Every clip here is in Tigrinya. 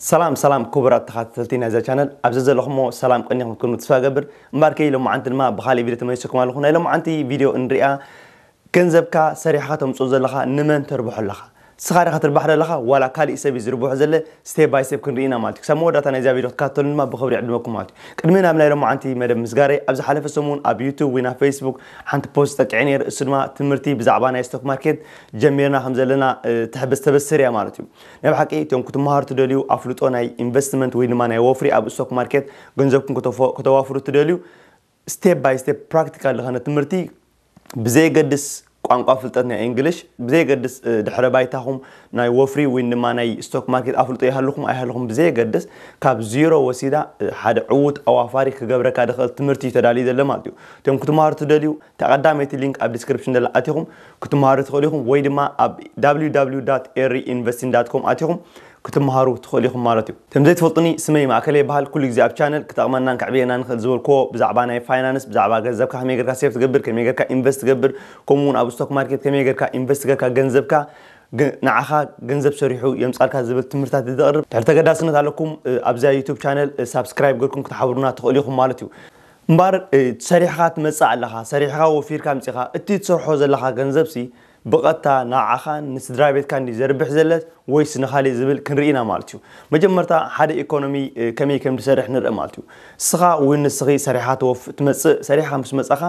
ሰላም ሰላም ክቡራት ተኸታተልቲ ናይዛ ቻነል፣ ኣብዚ ዘለኹሞ ሰላም ቀኒኹም ክትኮኑ ተስፋ እገብር። እምበኣርከ ሎማዓንቲ ድማ ብኻሊእ ቪድዮ ተመሊሰኩም ኣለኹ። ናይ ሎማዓንቲ ቪድዮ እንሪኣ፣ ገንዘብካ ሰሪሕኻ ተምፅኦ ዘለኻ ንመን ተርብሖ ኣለኻ? ንስኻ ዲኻ ትርባሕ ዘለኻ ዋላ ካሊእ ሰብ እዩ ዝርብሖ ዘለ? ስቴፕ ባይ ስቴፕ ክንርኢ ኢና ማለት እዩ። ክሳብ መወዳእታ ናይዛ ቪድዮ ክትከታተሉኒ ድማ ብኽብሪ ይዕድመኩም ማለት እዩ። ቅድሚ ናብ ናይ ሎማዓንቲ መደብ ምስጋረይ፣ ኣብ ዝሓለፈ ሰሙን ኣብ ዩቱብ ወይ ናብ ፌስቡክ ሓንቲ ፖስት ጠቂዐ ነይረ። እሱ ድማ ትምህርቲ ብዛዕባ ናይ ስቶክ ማርኬት ጀሚርና ከም ዘለና፣ እ፣ ትሕብስ ተበስር እያ ማለት እዩ። ናይ ብሓቂ እቶም ክትመሃሩ ትደልዩ፣ ኣፍልጦ ናይ ኢንቨስትመንት ወይ ድማ ናይ ወፍሪ ኣብ ስቶክ ማርኬት ገንዘብኩም ከተፎ-፣ ከተዋፍሩ ትደልዩ፣ ስቴፕ ባይ ስቴፕ ፕራክቲካል ዝኾነ ትምህርቲ ብዘየገድስ ቋንቋ ፍልጠት ናይ እንግሊሽ፣ ብዘየገድስ፣ እ፣ ድሕረ ባይታኹም ናይ ወፍሪ ወይ ድማ ናይ ስቶክ ማርኬት ኣፍልጦ ይሃልኹም ኣይሃልኹም ብዘየገድስ፣ ካብ ዜሮ ወሲዳ፣ እ፣ ሓደ ዕዉት ኣዋፋሪ ክገብረካ ዝኽእል ትምህርቲ እዩ ተዳልዩ ዘሎ ማለት እዩ። እቶም ክትመሃሩ ትደልዩ፣ እታ ቀዳመይቲ ሊንክ ኣብ ዲስክሪፕሽን ዘላ ኣቲኹም ክትመሃሩ ትኽእሉ ኢኹም፣ ወይ ድማ ኣብ www.erinvesting.com ኣቲኹም ክትመሃሩ ትኽእሉ ኢኹም ማለት እዩ። ከም ዘይትፈልጡኒ፣ ስመይ ማእከለ ይበሃል። ኩሉ ግዜ ኣብ ቻነል ክጠቕመናን ከዕብየናን ንኽእል ዝበልክዎ ብዛዕባ ናይ ፋይናንስ፣ ብዛዕባ ገንዘብካ ከመይ ጌርካ ሴፍ ትገብር፣ ከመይ ጌርካ ኢንቨስት ትገብር፣ ከምኡ እውን ኣብ ስቶክ ማርኬት ከመይ ጌርካ ኢንቨስት ጌርካ ገንዘብካ ግ-፣ ንዓኻ ገንዘብ ሰሪሑ የምጻልካ ዝብል ትምህርታት ዘቕርብ ድሕሪ ተገዳስነት ኣለኩም፣ እ፣ ኣብዛ ዩቱብ ቻነል፣ እ፣ ሳብስክራይብ ጌርኩም ክትሓብሩና ትኽእሉ ኢኹም ማለት እዩ። እምበር፣ እ፣ ሰሪሕኻ ትመጽእ ኣለኻ፣ ሰሪሕኻ ወፊርካ ኣምጺኻ፣ እቲ ትሰርሖ ዘለኻ ገንዘብሲ ብቐጥታ ንዓኻን ንስድራ ቤትካን ድዩ ዘርብሕ ዘለስ ወይስ ንኻሊእ ዝብል ክንርኢ ኢና ማለት እዩ። መጀመርታ ሓደ ኢኮኖሚ፣ እ፣ ከመይ ከም ዝሰርሕ ንርኢ ማለት እዩ። ንስኻ ወይ ንስኺ ሰሪሕኻ ትወፍ-፣ ትመጽእ፣ ሰሪሕኻ ምስ መጻኻ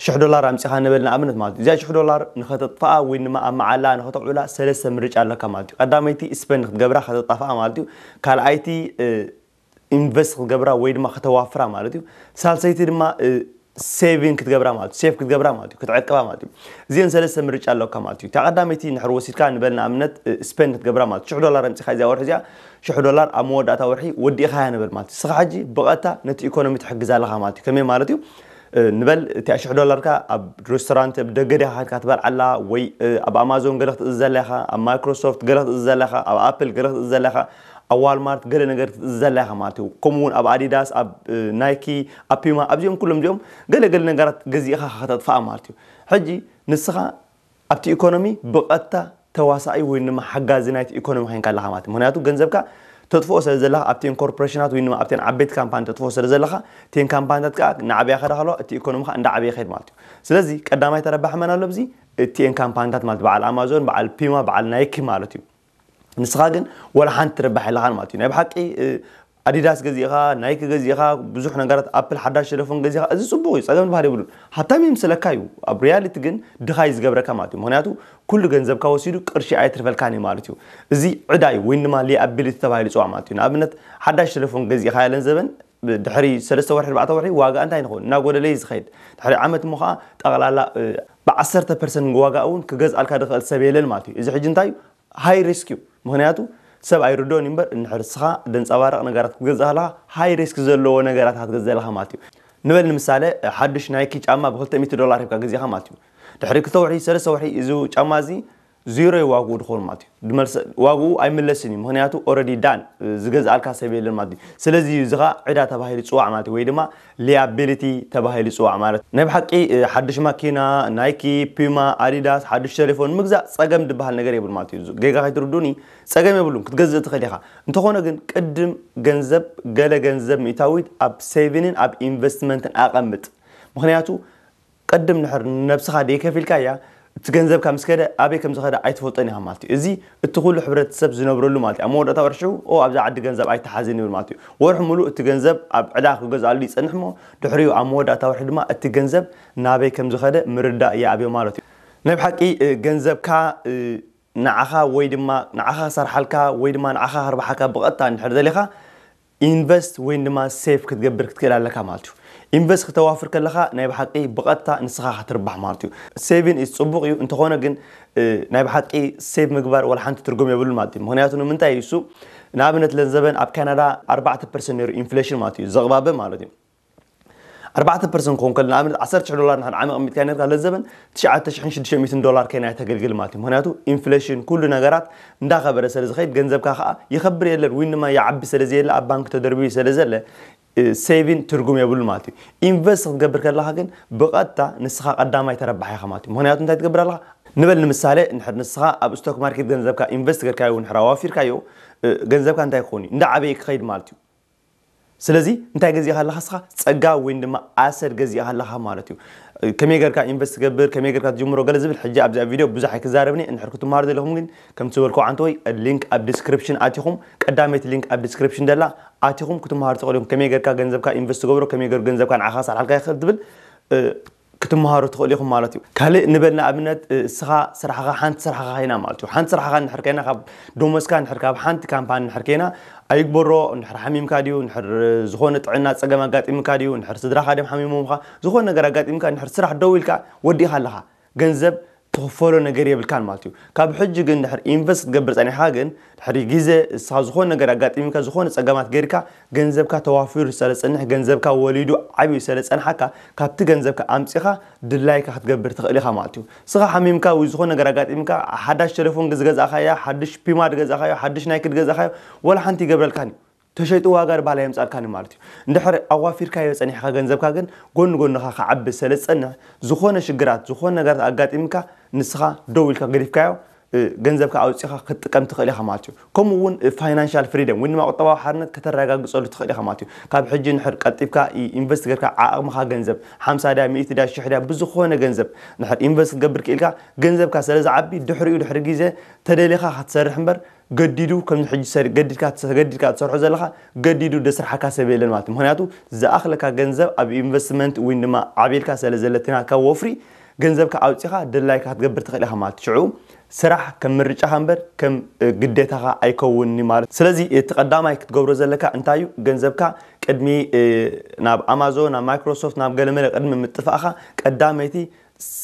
ሽሕ ዶላር ኣምጺኻ ንበል ንኣብነት ማለት እዩ። እዚኣ ሽሕ ዶላር ንኸተጥፍኣ ወይ ድማ ኣብ መዓላ ንኸተውዕላ ሰለስተ ምርጫ ኣለካ ማለት እዩ። ቀዳመይቲ ስፐንድ ክትገብራ ከተጣፍኣ ማለት እዩ። ካልኣይቲ፣ እ፣ ኢንቨስት ክትገብራ ወይ ድማ ከተዋፍራ ማለት እዩ። ሳልሰይቲ ድማ፣ እ፣ ሴቪንግ ክትገብራ ማለት እዩ። ሴፍ ክትገብራ ማለት እዩ። ክትዕቅባ ማለት እዩ። እዚአን ሰለስተ ምርጫ ኣለካ ማለት እዩ። እታ ቀዳመይቲ ንድሕር ወሲድካ ንበል ንኣብነት፣ እ፣ ስፐንድ ክትገብራ ማለት እዩ። ሽሕ ዶላር ኣምጺኻ እዚኣ ወርሒ እዚኣ ሽሕ ዶላር ኣብ መወዳእታ ወርሒ ወዲእኻያ ንበል ማለት እዩ። ንስኻ ሕጂ ብቐጥታ ነቲ ኢኮኖሚ ትሕግዝ ኣለኻ ማለት እዩ። ከመይ ማለት እዩ? እ፣ ንበል እቲኣ ሽሕ ዶላርካ ኣብ ሬስቶራንት ኣብ ደገ ዲኻ ከድካ ትበልዓላ ወይ፣ እ፣ ኣብ ኣማዞን ገለ ክትእዝዘላ ኢኻ፣ ኣብ ማይክሮሶፍት ገለ ክትእዝዘላ ኢኻ፣ ኣብ ኣፕል ገለ ክትእዝዘላ ኢኻ፣ ኣብ ዋልማርት ገለ ነገር ክትእዝዘላ ኢኻ ማለት እዩ። ከምኡ እውን ኣብ ኣዲዳስ፣ ኣብ፣ እ፣ ናይኪ፣ ኣብ ፒማ፣ ኣብዚኦም ኩሎም እዚኦም ገለ ገለ ነገራት ገዚእኻ ከተጥፍኣ ማለት እዩ። ሕጂ ንስኻ ኣብቲ ኢኮኖሚ ብቐጥታ ተዋሳኢ ወይ ድማ ሓጋዚ ናይቲ ኢኮኖሚ ኮይንካ ኣለኻ ማለት እዩ። ምኽንያቱ ገንዘብካ ተጥፍኦ ስለ ዘለኻ ኣብቲን ኮርፖሬሽናት ወይ ድማ ኣብቲን ዓበይቲ ካምፓኒ ተጥፍኦ ስለ ዘለኻ እቲን ካምፓኒታት ከዓ እናዓበያ ከዳ ከለዋ እቲ ኢኮኖሚ ከዓ እንዳዓበየ ይኸይድ ማለት እዩ። ስለዚ ቀዳማይ ተረባሒ መን ኣሎ ኣብዚ? እቲን ካምፓኒታት ማለት በዓል ኣማዞን፣ በዓል ፒማ፣ በዓል ናይኪ ማለት እዩ። ንስኻ ግን ወላ ሓንቲ ትርባሕ የለኻን ማለት እዩ። ናይ ብሓቂ፣ እ፣ ኣዲዳስ ገዚእኻ፣ ናይኪ ገዚእኻ፣ ብዙሕ ነገራት ኣፕል ሓዳሽ ቴሌፎን ገዚእኻ፣ እዚ ጽቡቕ እዩ፣ ጸገም ዝበሃል የብሉን። ሃብታም ይምስለካ እዩ፣ ኣብ ሪያሊቲ ግን ድኻ እዩ ዝገብረካ ማለት እዩ። ምኽንያቱ ኩሉ ገንዘብካ ወሲዱ ቅርሺ ኣይትርፈልካን እዩ ማለት እዩ። እዚ ዕዳ እዩ ወይ ድማ ሊያቢሊቲ ተባሂሉ ይጽዋዕ ማለት እዩ። ንኣብነት ሓዳሽ ቴሌፎን ገዚእኻ ያለን ዘበን ድሕሪ ሰለስተ ወርሒ ኣርባዕተ ወርሒ ዋጋ እንታይ ንኸውን እናጎደለ እዩ ዝኸይድ። ድሕሪ ዓመት እሞ ኸዓ ጠቕላላ፣ እ፣ ብዓሰርተ ፐርሰንት ዋጋ እውን ክገዝኣልካ ዝኽእል ሰብ የለን ማለት እዩ። እዚ ሕጂ እንታይ እዩ? ሃይ ሪስክ እዩ። ምኽንያቱ ሰብ ኣይርድኦን እዩ እምበር፣ እንድሕር ንስኻ ደንጸባረቕ ነገራት ክትገዝእ ከለኻ ሃይ ሪስክ ዘለዎ ነገራት ክትገዝእ ኣለኻ ማለት እዩ። ንበል ንምሳሌ፣ ሓዱሽ ናይኪ ጫማ ብክልተ ሚእቲ ዶላር ሂብካ ገዚእኻ ማለት እዩ። ድሕሪ ክልተ ወርሒ፣ ሰለስተ ወርሒ እዚ ጫማ እዚ ዜሮ እዩ ዋግኡ ድኸውን ማለት እዩ። ድመልሰ-፣ ዋግኡ ኣይምለስን እዩ። ምኽንያቱ ኦረዲ ዳን፣ ዝገዝኣልካ ሰብ የለን ማለት እዩ። ስለዚ እዩ እዚ ኸዓ ዕዳ ተባሂሉ ይጽዋዕ ማለት እዩ። ወይ ድማ ሊያቢሊቲ ተባሂሉ ይጽዋዕ ማለት። ናይ ብሓቂ፣ እ፣ ሓድሽ ማኪና፣ ናይኪ፣ ፒማ፣ ኣዲዳስ፣ ሓድሽ ቴሌፎን ምግዛእ ጸገም ዝበሃል ነገር የብሉ ማለት እዩ። ጌጋ ከይትርዱኒ፣ ጸገም የብሉን፣ ክትገዝእ ትኽእል ኢኻ። እንተኾነ ግን ቅድም ገንዘብ፣ ገለ ገንዘብ ሚእታዊት ኣብ ሴቪንን ኣብ ኢንቨስትመንትን ኣቐምጥ። ምኽንያቱ ቅድም ንሕር ነብስኻ ደይ ከፊልካያ፣ እቲ ገንዘብካ ምስ ከደ ኣበይ ከም ዝኸደ ኣይትፈልጦን ኢኻ ማለት እዩ። እዚ እቲ ኩሉ ሕብረተሰብ ዝነብረሉ ማለት እዩ። ኣብ መወዳእታ ወርሒ ሽዑ፣ "ኦ፣ ኣብዚ ዓዲ ገንዘብ ኣይተሓዝን" ይብል ማለት እዩ። ወርሒ ሙሉእ እቲ ገንዘብ ኣብ ዕዳ ክገዝኣሉ ይጸንሕ እሞ፣ ድሕሪኡ ኣብ መወዳእታ ወርሒ ድማ እቲ ገንዘብ ናበይ ከም ዝኸደ ምርዳእ ይኣብዮ ማለት እዩ። ናይ ብሓቂ፣ እ፣ ገንዘብካ፣ እ፣ ንዓኻ ወይ ድማ ንዓኻ ክሰርሓልካ ወይ ድማ ንዓኻ ከርብሓካ ብቐጥታ እንድሕር ደሊኻ፣ ኢንቨስት ወይ ድማ ሴቭ ክትገብር ክትክእል ኣለካ ማለት እዩ። ኢንቨስት ክተዋፍር ከለኻ ናይ ብሓቂ ብቐጥታ ንስኻ ክትርባሕ ማለት እዩ። ሴቪን ኢዝ ጽቡቕ እዩ፣ እንተኾነ ግን፣ እ፣ ናይ ብሓቂ ሴቭ ምግባር ዋላ ሓንቲ ትርጉም የብሉን ማለት እዩ። ምኽንያቱ ንምንታይ እዩ እሱ? ንኣብነት ለንዘበን ኣብ ካናዳ ኣርባዕተ ፐርሰንት ነይሩ ኢንፍሌሽን ማለት እዩ፣ ዘቕባበ ማለት እዩ። ኣርባዕተ ፐርሰንት ክኸውን ከሎ ንኣብነት ዓሰርተ ሽሕ ዶላር ንሓደ ዓመት ኣቐሚጥካ ነርካ ለንዘበን ትሽዓተ ሽሕን ሽዱሽተ ሚእትን ዶላር ኮይና እያ ተገልግል ማለት እዩ። ምኽንያቱ ኢንፍሌሽን ኩሉ ነገራት እንዳኸበረ ስለ ዝኸይድ ገንዘብካ ከዓ ይኸብር የለን ወይ ድማ ይዓቢ ስለ ዘየለ ኣብ ባንክ ተደርብዩ ስለ ዘለ፣ እ፣ ሴቪን ትርጉም የብሉ ማለት እዩ። ኢንቨስት ክትገብር ከለኻ ግን ብቐጥታ ንስኻ ቀዳማይ ተረባሒ ኢኻ ማለት እዩ። ምኽንያቱ እንታይ ትገብር ኣለኻ? ንበል ንምሳሌ እንድሕር ንስኻ ኣብ ስቶክ ማርኬት ገንዘብካ ኢንቨስት ገርካዮ እንድሕር ኣዋፊርካዮ ገንዘብካ እንታይ ክኸውን እዩ? እንዳዓበየ ክኸይድ ማለት እዩ። ስለዚ እንታይ ገዚእካ ኣለካ ንስኻ? ጸጋ ወይ ድማ ኣሰድ ገዚእካ ኣለካ ማለት እዩ። ከመይ ጌርካ ኢንቨስት ትገብር፣ ከመይ ጌርካ ትጅምሮ ገለ ዝብል ሕጂ ኣብዚ ኣብ ቪድዮ ብዙሕ ኣይክዛረብን እየ። እንድሕር ክትመሃሩ ዘለኹም ግን ከምቲ ዝበልኩ ዓንተወይ ሊንክ ኣብ ዲስክሪፕሽን ኣቲኹም፣ ቀዳመይቲ ሊንክ ኣብ ዲስክሪፕሽን ደላ ኣቲኹም ክትመሃሩ ትኽእሉ ኢኹም። ከመይ ጌርካ ገንዘብካ ኢንቨስት ትገብሮ፣ ከመይ ጌሩ ገንዘብካ ንዓኻ ክሰርሓልካ ይኽእል ትብል ክትመሃሩ ትኽእሉ ኢኹም ማለት እዩ። ካልእ ንበል ንኣብነት እስኻ ስራሕኻ ሓንቲ ስራሕኻ ኮይና ማለት እዩ። ሓንቲ ስራሕኻ እንድሕር ኮይና ካብ ደሞዝካ እንድሕር ካብ ሓንቲ ካምፓኒ እንድሕር ኮይና ኣይግበሮ። እንድሕር ሓሚምካ ድዩ፣ እንድሕር ዝኾነ ጥዕና ጸገም ኣጋጢምካ ድዩ፣ እንድሕር ስድራኻ ድዮም ሓሚሞምካ፣ ዝኾነ ነገር ኣጋጢምካ እንድሕር ስራሕ ደው ኢልካ ወዲእካ ኣለኻ፣ ገንዘብ ትኽፈሎ ነገር የብልካን ማለት እዩ። ካብ ሕጂ ግን ድሕር ኢንቨስት ክትገብር ጸኒሕካ ግን ድሕሪ ግዜ እስኻ ዝኾነ ነገር ኣጋጢምካ ዝኾነ ጸገማት ገይርካ ገንዘብካ ተዋፊሩ ስለ ዝጸንሕ ገንዘብካ ወሊዱ ዓብዩ ስለ ዝጸንሓካ ካብቲ ገንዘብካ ኣምጺኻ ድላይካ ክትገብር ትኽእል ኢኻ ማለት እዩ። እስኻ ሓሚምካ ወይ ዝኾነ ነገር ኣጋጢምካ ሓዳሽ ቴሌፎን ዝገዛእካያ፣ ሓድሽ ፒማ ዝገዛእካዮ፣ ሓድሽ ናይክ ዝገዛእካዮ ወላ ሓንቲ ይገብረልካን እዩ። ተሸይጡ ዋጋ ድባል ኣየምጻልካን ማለት እዩ። እንድሕር ኣዋፊርካዮ ጸኒሕካ ገንዘብካ ግን ጎኒ ጎንኻ ክዓቢ ስለ ዝጸንሕ ዝኾነ ሽግራት ዝኾነ ነገራት ኣጋጢምካ ንስኻ ደው ኢልካ ገዲፍካዮ ገንዘብካ ኣውጺኻ ክትጥቀም ትኽእል ኢኻ ማለት እዩ። ከምኡ እውን ፋይናንሻል ፍሪደም ወይ ድማ ቁጠባዊ ሓርነት ከተረጋግጸሉ ትኽእል ኢኻ ማለት እዩ። ካብ ሕጂ ንሕር ቀልጢፍካ ኢንቨስት ገርካ ዓቕምኻ ገንዘብ ሓምሳ ድያ ሚእቲ ድያ ሽሕ ድያ ብዝኾነ ገንዘብ ንሕር ኢንቨስት ክትገብር ክኢልካ ገንዘብካ ስለ ዝዓቢ ድሕሪኡ ድሕሪ ግዜ ተደሊኻ ክትሰርሕ እምበር ገዲዱ ከምዚ ሕጂ ሰሪ ገዲድካ ተገዲድካ ትሰርሖ ዘለኻ ገዲዱ ደስርሓካ ሰብ የለን ማለት እዩ። ምክንያቱ ዝኣኽለካ ገንዘብ ኣብ ኢንቨስትመንት ወይ ድማ ዓቤልካ ስለ ዘለትናካ ወፍሪ ገንዘብካ ኣውፂኻ ድላይካ ክትገብር ትኽእል ኢኻ ማለት እዩ። ሽዑ ስራሕ ከም ምርጫኻ እምበር ከም ግዴታኻ ኣይከውንኒ ማለት እዩ። ስለዚ እቲ ቀዳማይ ክትገብሮ ዘለካ እንታይ እዩ? ገንዘብካ ቅድሚ ናብ ኣማዞን ናብ ማይክሮሶፍት ናብ ገለመለ ቅድሚ ምጥፋእኻ ቀዳመይቲ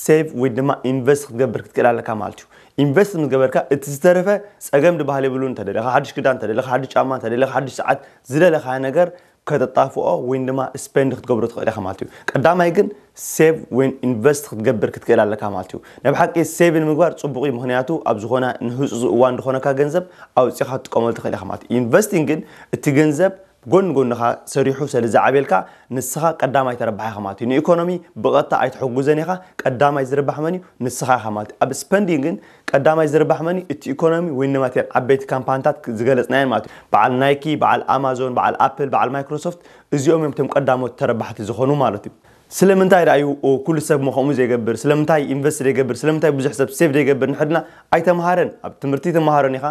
ሴቭ ወይ ድማ ኢንቨስት ክትገብር ክትክእል ኣለካ ማለት እዩ። ኢንቨስት ምስ ገበርካ እቲ ዝተረፈ ፀገም ድበሃል የብሉን። እንተደለካ ሓድሽ ክዳን፣ እንተደለካ ሓድሽ ጫማ፣ እንተደለካ ሓድሽ ሰዓት ዝደለካ ነገር ከተጣፍኦ ወይ ድማ ስፔንድ ክትገብሮ ትኽእል ኢኻ ማለት እዩ። ቀዳማይ ግን ሴቭ ወይ ኢንቨስት ክትገብር ክትክእል ኣለካ ማለት እዩ። ናይ ብሓቂ ሴቭ ንምግባር ፅቡቕ እዩ። ምክንያቱ ኣብ ዝኾነ ንህፁፅ እዋን ዝኾነካ ገንዘብ ኣውፂኻ ክትጥቀመሉ ትኽእል ኢኻ ማለት እዩ። ኢንቨስቲንግ ግን እቲ ገንዘብ ጎን ጎንኻ ሰሪሑ ስለ ዝዓብየልካ ንስኻ ቀዳማይ ተረባሒ ኢኻ ማለት እዩ። ንኢኮኖሚ ብቐጥታ ኣይትሕጉዘን ኢኻ። ቀዳማይ ዝርባሕ መን እዩ? ንስኻ ኢኻ ማለት እዩ። ኣብ ስፐንዲንግን ቀዳማይ ዝርባሕ መን እዩ? እቲ ኢኮኖሚ ወይ ንማትያን ዓበይቲ ካምፓንታት ዝገለጽናየን ማለት እዩ። በዓል ናይኪ፣ በዓል ኣማዞን፣ በዓል ኣፕል፣ በዓል ማይክሮሶፍት እዚኦም እዮም እቶም ቀዳሞት ተረባሕቲ ዝኾኑ ማለት እዩ። ስለምንታይ ደኣ እዩ ኩሉ ሰብ ሞ ከምኡ ዘይገብር? ስለምንታይ ኢንቨስት ዘይገብር? ስለምንታይ ብዙሕ ሰብ ሴቭ ዘይገብር? ንሕድና ኣይተምሃረን። ኣብ ትምህርቲ ትምሃሮን ኢኻ።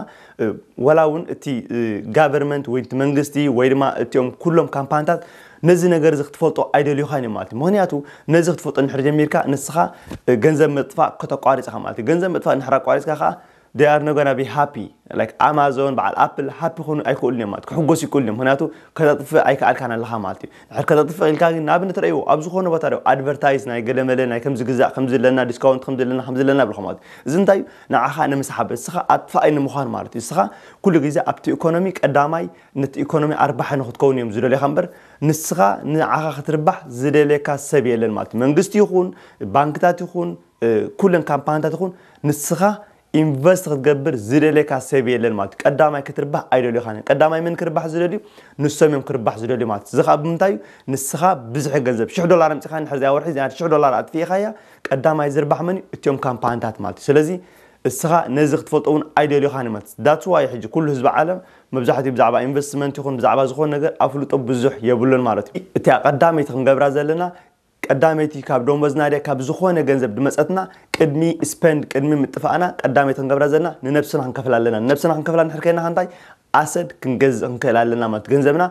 ወላ እውን እቲ ጋቨርንመንት ወይ እቲ መንግስቲ ወይ ድማ እቲኦም ኩሎም ካምፓንታት ነዚ ነገር እዚ ክትፈልጦ ኣይደልዩኻን እዮም ማለት እዩ። ምክንያቱ ነዚ ክትፈልጦ እንድሕር ጀሚርካ ንስኻ ገንዘብ ምጥፋእ ከተቋርጽ ኢኻ ማለት እዩ። ገንዘብ ምጥፋእ እንድሕር ኣቋሪጽካ ከዓ they are not gonna be happy like ኣማዞን በዓል ኣፕል ሃፒ ክኾኑ ኣይክእሉን እዮም ማለት ክሕጎሱ ይክእሉን እዮም። ምክንያቱ ከተጥፍእ ኣይከኣልካን ኣለኻ ማለት እዩ። ድሕር ከተጥፍእ ኢልካ ግን ንኣብነት ረእይዎ ኣብ ዝኾነ ቦታ ዶ ኣድቨርታይዝ ናይ ገለመለ ናይ ከምዚ ግዛእ ከምዚ ኣለና ዲስካውንት ከምዚ ኣለና ከምዚ ኣለና ብልኹ ማለት እዩ። እዚ እንታይ እዩ? ንዓኻ ንምስሓብ እስኻ ኣጥፋኣይ ንምዃን ማለት እዩ። እስኻ ኩሉ ግዜ ኣብቲ ኢኮኖሚ ቀዳማይ ነቲ ኢኮኖሚ ኣርባሒ ንክትከውን እዮም ዝደልዩኻ እምበር ንስኻ ንዓኻ ክትርባሕ ዝደልየካ ሰብ የለን ማለት እዩ። መንግስቲ ይኹን ባንክታት ይኹን ኩለን ካምፓኒታት ይኹን ንስኻ ኢንቨስት ክትገብር ዝደልየካ ሰብ የለን ማለት እዩ። ቀዳማይ ክትርባሕ ኣይደልዩኻን እዮም። ቀዳማይ መን ክርባሕ ዝደልዩ? ንሶም እዮም ክርባሕ ዝደልዩ ማለት እዩ። እዚ ከዓ ብምንታይ እዩ? ንስኻ ብዙሕ ገንዘብ ሽሕ ዶላር ኣምፂኻ ንድሕር እዚኣ ወርሒ እዚኣ ሽሕ ዶላር ኣጥፊእኻያ ቀዳማይ ዝርባሕ መን እዩ? እቲኦም ካምፓኒታት ማለት እዩ። ስለዚ እስኻ ነዚ ክትፈልጦ እውን ኣይደልዩኻን እዮም ማለት እዩ። That's why ሕጂ ኩሉ ህዝቢ ዓለም መብዛሕትኡ ብዛዕባ ኢንቨስትመንት ይኹን ብዛዕባ ዝኾነ ነገር ኣፍልጦ ብዙሕ የብሉን ማለት እዩ። እቲኣ ቀዳመይቲ ክንገብራ ዘለና ቀዳመይቲ ካብ ደሞዝና ድያ ካብ ዝኾነ ገንዘብ ድመፀትና ቅድሚ ስፐንድ ቅድሚ ምጥፋእና ቀዳመይቲ ክንገብራ ዘለና ንነብስና ክንከፍላ ኣለና። ንነብስና ክንከፍላ እንድሕር ከይና እንታይ ኣሰድ ክንገዝእ ክንክእል ኣለና ማለት ገንዘብና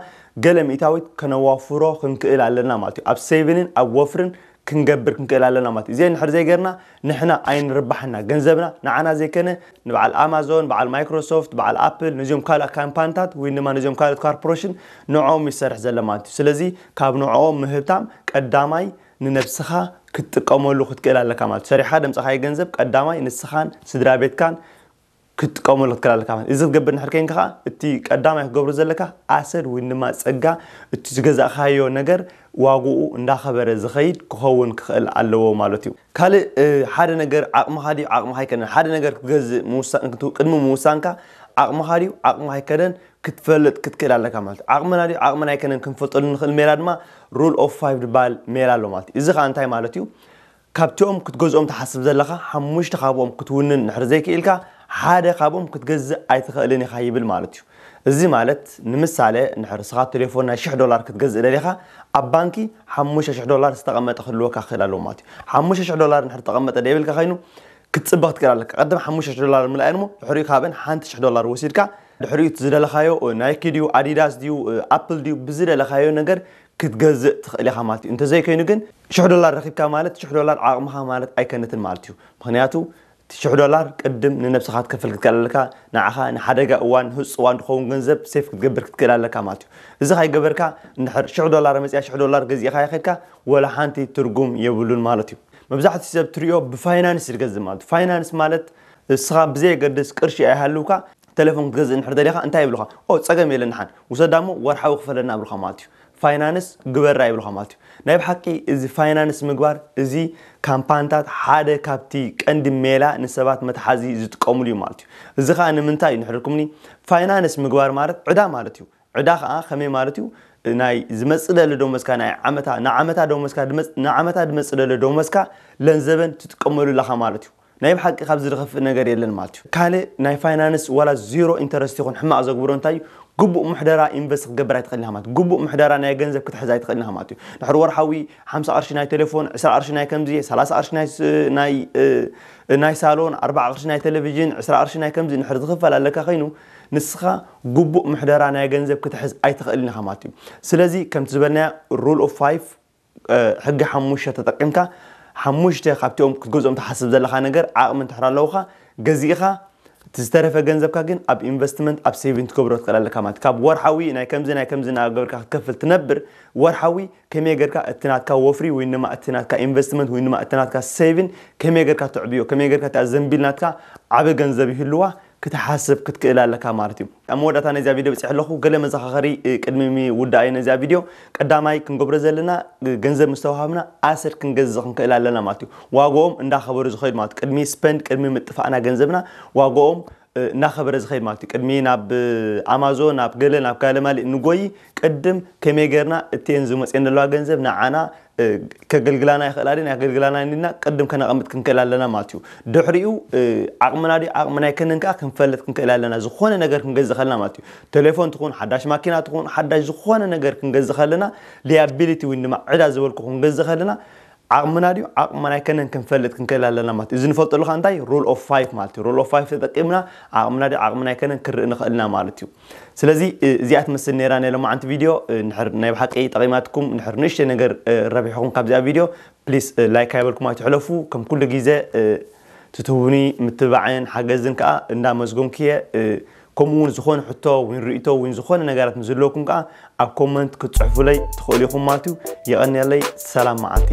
ገለ ሚእታዊት ከነዋፍሮ ክንክእል ኣለና ማለት እዩ። ኣብ ሴቪንን ኣብ ወፍርን ክንገብር ክንክእል ኣለና ማለት እዩ። እዚአን እንድሕር ዘይገርና ንሕና ኣይንርባሕና። ገንዘብና ንዓና ዘይከነ ንበዓል ኣማዞን፣ በዓል ማይክሮሶፍት፣ በዓል ኣፕል፣ ነዚኦም ካልእ ካምፓንታት ወይ ድማ ነዚኦም ካልኦት ኮርፖሬሽን ንዕኦም ይሰርሕ ዘሎ ማለት እዩ። ስለዚ ካብ ንዕኦም ምህብታም ቀዳማይ ንነብስኻ ክትጥቀመሉ ክትክእል ኣለካ ማለት እዩ። ሰሪሕኻ ደምፅኻዮ ገንዘብ ቀዳማይ ንስኻን ስድራ ቤትካን ክትጥቀመሉ ክትክእል ኣለካ ማለት እዩ። እዚ ክትገብር እንድሕር ከይንካ ከዓ እቲ ቀዳማይ ክትገብሮ ዘለካ ኣሰድ ወይ ድማ ፀጋ እቲ ዝገዛእካዮ ነገር ዋግኡ እንዳኸበረ ዝኸይድ ክኸውን ክኽእል ኣለዎ ማለት እዩ። ካልእ ሓደ ነገር ዓቕምኻ ድዩ ዓቕምኻ ኣይከነን ሓደ ነገር ክትገዝእ ቅድሚ ምውሳንካ ዓቕምኻ ድዩ ዓቕምኻ ኣይከነን ክትፈልጥ ክትክእል ኣለካ ማለት እዩ። ዓቕምና ድዩ ዓቕምና ኣይከነን ክንፈልጠሉ ንኽእል ሜላ ድማ ሩል ኦፍ ፋይቭ ዝበሃል ሜላ ኣሎ ማለት እዩ። እዚ ከዓ እንታይ ማለት እዩ? ካብቲኦም ክትገዝኦም ትሓስብ ዘለኻ ሓሙሽተ ካብኦም ክትውንን እንድሕር ዘይክኢልካ ሓደ ካብኦም ክትገዝእ ኣይትኽእልን ኢኻ ይብል ማለት እዩ። እዚ ማለት ንምሳሌ ንድሕር ንስኻ ቴሌፎን ናይ ሽሕ ዶላር ክትገዝእ ደሊኻ፣ ኣብ ባንኪ ሓሙሽተ ሽሕ ዶላር ዝተቐመጠ ክህልወካ ክኽእል ኣለዎ ማለት እዩ። ሓሙሽተ ሽሕ ዶላር ንድሕር ተቐመጠ ደይብልካ ኮይኑ፣ ክትጽበ ክትክእል ኣለካ። ቀደም ሓሙሽተ ሽሕ ዶላር ምላእን እሞ ድሕሪኡ ካብን ሓንቲ ሽሕ ዶላር ወሲድካ ድሕሪኡ እቲ ዝደለኻዮ ናይኪ ድዩ ኣዲዳስ ድዩ ኣፕል ድዩ ብዝደለኻዮ ነገር ክትገዝእ ትኽእል ኢኻ ማለት እዩ። እንተዘይኮይኑ ግን ሽሕ ዶላር ረኺብካ ማለት ሽሕ ዶላር ዓቕምኻ ማለት ኣይከነትን ማለት እዩ። ምኽንያቱ ሽሕ ዶላር ቅድም ንነብስኻ ክትከፍል ክትክእል ኣለካ። ንዓኻ ንሓደጋ እዋን ህፁ እዋን ድኸውን ገንዘብ ሴፍ ክትገብር ክትክእል ኣለካ ማለት እዩ። እዚ ካይገበርካ እንድሕር ሽሕ ዶላር መፅያ ሽሕ ዶላር ገዚእኻ ይኸድካ ወላ ሓንቲ ትርጉም የብሉን ማለት እዩ። መብዛሕትኡ ሰብ ትሪኦ ብፋይናንስ ዝገዝእ ማለት እዩ። ፋይናንስ ማለት እስኻ ብዘየገድስ ቅርሺ ኣይሃልውካ ተሌፎን ክትገዝእ እንድሕር ደሊኻ እንታይ ይብሉኻ? ኦ ፀገም የለን ሓን ውሰዳ እሞ ወርሓዊ ክፈለና ይብሉኻ ማለት እዩ። ፋይናንስ ግበራ ይብሉኻ ማለት እዩ። ናይ ብሓቂ እዚ ፋይናንስ ምግባር እዚ ካምፓንታት ሓደ ካብቲ ቀንዲ ሜላ ንሰባት መትሓዚ ዝጥቀሙሉ እዩ ማለት እዩ። እዚ ከዓ ንምንታይ እዩ ንሕርኩምኒ? ፋይናንስ ምግባር ማለት ዕዳ ማለት እዩ። ዕዳ ከዓ ከመይ ማለት እዩ? ናይ ዝመፅእ ደሊ ደሞዝካ ናይ ዓመታ ንዓመታ ደሞዝካ ንዓመታ ዝመፅእ ደሊ ደሞዝካ ለንዘበን ትጥቀመሉ ኣለኻ ማለት እዩ። ናይ ብሓቂ ካብዚ ዝኸፍእ ነገር የለን ማለት እዩ። ካልእ ናይ ፋይናንስ ዋላ ዚሮ ኢንተረስት ይኹን ሕማቕ ዘግብሮ እንታይ እዩ? ግቡእ ምሕደራ ኢንቨስት ክትገብር ኣይትኽእልን ኢኻ ማለት እዩ። ግቡእ ምሕደራ ናይ ገንዘብ ክትሕዝ ኣይትኽእልን ኢኻ ማለት እዩ። ድሕሪ ወርሓዊ ሓምሳ ቅርሺ ናይ ቴሌፎን፣ ዕስራ ቅርሺ ናይ ከምዚ፣ ሰላሳ ቅርሺ ናይ ስ- ናይ እ፣ ናይ ሳሎን፣ ኣርባዓ ቅርሺ ናይ ቴሌቪዥን፣ ዕስራ ቅርሺ ናይ ከምዚ እንድሕር ዝኽፈል ኣለካ ኮይኑ ንስኻ ግቡእ ምሕደራ ናይ ገንዘብ ክትሕዝ ኣይትኽእልን ኢኻ ማለት እዩ። ስለዚ ከምቲ ዝበልናዮ ሩል ኦፍ ፋይቭ ሕጊ ሓሙሽተ ተጠቂምካ ሓሙሽተ ካብቲኦም ክትገዝኦም ትሓስብ ዘለኻ ነገር ዓቕሚ እንድሕር ኣለውኻ ገዚእኻ እቲ ዝተረፈ ገንዘብካ ግን ኣብ ኢንቨስትመንት ኣብ ሴቪንግ ትገብሮ ትኽእል ኣለካ ማለት ካብ ወርሓዊ ናይ ከምዚ ናይ ከምዚ እናገበርካ ክትከፍል ትነብር ወርሓዊ ከመይ ጌርካ እቲ ናትካ ወፍሪ ወይ ድማ እቲ ናትካ ኢንቨስትመንት ወይ ድማ እቲ ናትካ ሴቪን ከመይ ጌርካ ትዕብዮ ከመይ ጌርካ እታ ዘንቢል ናትካ ዓቢ ገንዘብ ይህልዋ ክትሓስብ ክትክእል ኣለካ ማለት እዩ ኣብ መወዳእታ ነዚኣ ቪድዮ በፂሕ ኣለኹ ገለ መዘኻኸሪ ቅድሚ ምውዳእ ነዚኣ ቪድዮ ቀዳማይ ክንገብሮ ዘለና ገንዘብ ምስ ተዋሃብና ኣሰድ ክንገዝእ ክንክእል ኣለና ማለት እዩ ዋጋኦም እንዳኸበሩ ዝኸይድ ማለት ቅድሚ ስፐንድ ቅድሚ ምጥፋእና ገንዘብና ዋጋኦም እናኸበረ ዝኸይድ ማለት እዩ ቅድሚ ናብ ኣማዞን ናብ ገለ ናብ ካለ ማሊ እንጎይ ቅድም ከመይ ጌርና እተን ዝመፅየን ዘለዋ ገንዘብ ንዓና ከገልግላና ይኽእላ ድን ኣገልግላና ኢልና ቅድም ከነቐምጥ ክንክእል ኣለና ማለት እዩ ድሕሪኡ ዓቕምና ድዩ ዓቕምና ኣይከነን ከዓ ክንፈልጥ ክንክእል ኣለና ዝኾነ ነገር ክንገዝእ ከለና ማለት እዩ ቴሌፎን ትኹን ሓዳሽ ማኪና ትኹን ሓዳሽ ዝኾነ ነገር ክንገዝእ ከለና ሊያቢሊቲ ወይ ድማ ዕዳ ዝበልኩ ክንገዝእ ከለና ዓቕምና ድዩ ዓቕምና ኣይከነን ክንፈልጥ ክንክእል ኣለና ማለት እዚ ንፈልጠሉ ከዓ እንታይ ሩል ኦፍ ፋይፍ ማለት እዩ ሩል ኦፍ ፋይፍ ተጠቂምና ዓቕምና ድዩ ዓቕምና ኣይከነን ክርኢ ንኽእልና ማለት እዩ ስለዚ እዚኣ ትመስል ነይራ ናይ ሎማዓንቲ ቪድዮ ንድሕር ናይ ብሓቂ ጠቒማትኩም ንድሕር ንእሽተይ ነገር ረቢሕኹም ካብዚኣ ቪድዮ ፕሊስ ላይክ ኣይበልኩም ኣይትሕለፉ ከም ኩሉ ግዜ ትትህቡኒ ምትባዕን ሓገዝን ከዓ እንዳመስገንኩ እየ ከምኡ እውን ዝኾነ ሕቶ ወይ ርእቶ ወይ ዝኾነ ነገራት ምስ ዘለኩም ከዓ ኣብ ኮመንት ክትፅሕፉለይ ትኽእሉ ኢኹም ማለት እዩ የቐንየለይ ሰላም መዓልቲ